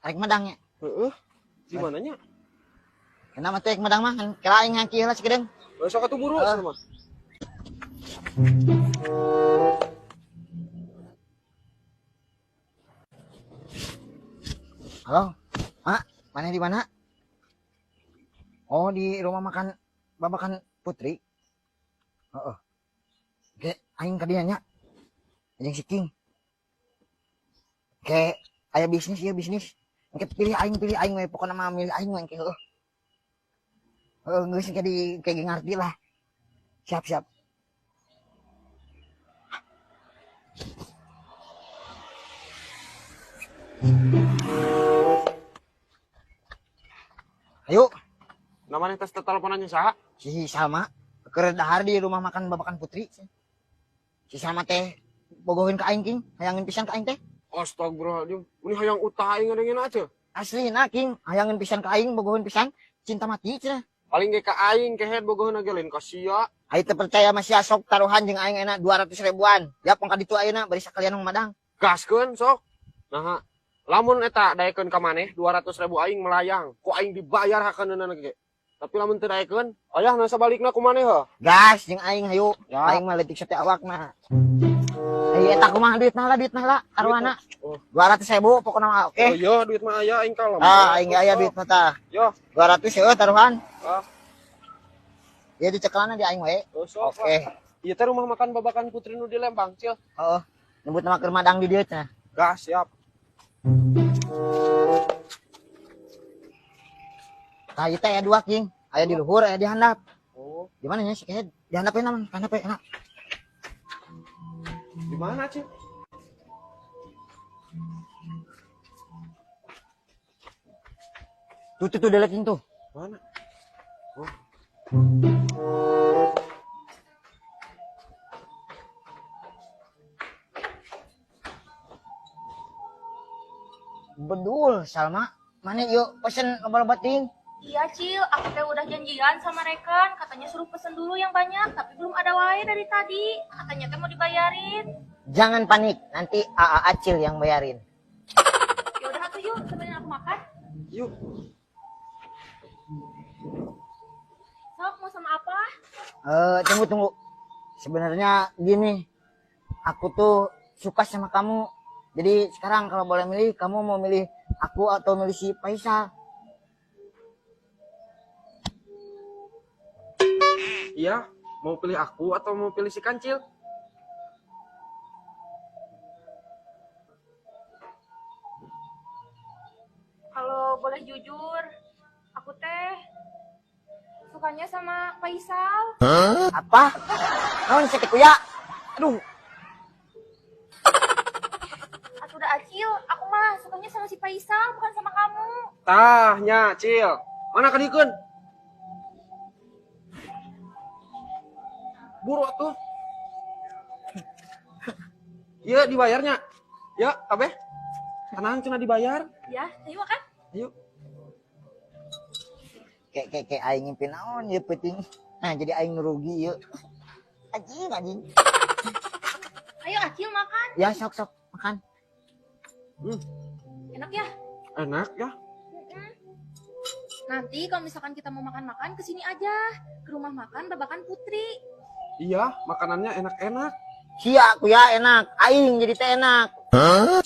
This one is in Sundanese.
Arek madang nya. Heeh. Di mananya? Kenapa teh madang mah kan kela aing ngaki heula sakedeung. Sok atuh buru Heeh. cenah mah. Halo. Mak, mana di mana? Oh, di rumah makan Babakan Putri. Heeh. Oke, aing ka dieu nya. Jeung si King. Oke, aya bisnis ya bisnis. Engke pilih aing we pokona mah milih aing we engke heueuh. Heeh, geus engke di engke ge ngarti lah. Siap, siap. Ayo. Namanya tes teleponannya saha? Si Salma keur dahar di rumah makan Babakan Putri. Si Salma teh bogohin ka aing King, hayangin pisan ka aing teh. Astagfirullahaladzim, ini hayang utah aing ngadengin aja. Asli na King, hayangin pisan ka aing, bogohin pisan, cinta mati cenah. Paling ge ka aing kehed bogoheun ge lain ka sia. Aing teu percaya masih sok taruhan jeung aing enak 200 ribuan. Ya pong ka ditu ayeuna bari sakalian nu madang. Gaskeun sok. Nah, lamun eta daekeun ka maneh 200 ribu aing melayang, ku aing dibayar hakeunana ge. Tapi lamun teu daekeun, ayah na sabalikna ku maneh heuh. Gas jeung aing hayu. Ya. Aing mah leutik sate awak mah. Ayo eta kumaha duitna lah, duitna lah, taruhanna. Oh. 200 ribu pokona mah oke. Oh iya, duit mah aya aing kalem. Ah, aing ge aya duit mah tah. Yo. 200 heuh taruhan. Ah. Ya dicekelana di aing we. Oh, sok, Oke. Pak. Ieu teh rumah makan Babakan Putri nu di Lembang, Cil. Heeh. Nyebut nama keur madang di dieu cenah. Gas, siap. Tah ieu teh aya dua King. Aya di luhur, aya di handap. Oh. Di mana nya si Kehed? Di handap we naon? Handap we enak. Di mana, Cil? Tuh, tuh, tuh, delek tuh. Mana? Oh. Bedul, Salma. Mana yuk pesen loba-loba ting? Iya, Cil. Aku teh udah janjian sama rekan. Katanya suruh pesen dulu yang banyak, tapi belum ada wae dari tadi. Katanya teh mau dibayarin. Jangan panik, nanti AA Acil yang bayarin. Ya udah atuh yuk, temenin aku makan. Yuk. Sok, mau sama apa? Tunggu, tunggu. Sebenarnya gini, aku tuh suka sama kamu. Jadi sekarang kalau boleh milih, kamu mau milih aku atau milih si Faisal? Iya, mau pilih aku atau mau pilih si Kancil? Kalau boleh jujur, aku teh sukanya sama Faisal. Hah? Apa? Naon sakit kuya? Aduh. Atuh udah Acil, aku mah sukanya sama si Faisal, bukan sama kamu. Tah nya, Cil. Mana kadikeun? Buru atuh. Iya, dibayarnya. Ya, kabeh. Tenang cenah dibayar. Ya, ayo makan. Ayo. Kek kek kek aing ngimpi naon ieu peuting. Nah, jadi aing nu rugi ieu. Anjing, anjing. Ayo Acil makan. Ya, sok sok makan. Enak ya? Enak ya. Nanti kalau misalkan kita mau makan-makan kesini aja, ke rumah makan Babakan Putri. Iya, makanannya enak-enak. Sia, aku ya enak. Aing jadi teh enak. Hah?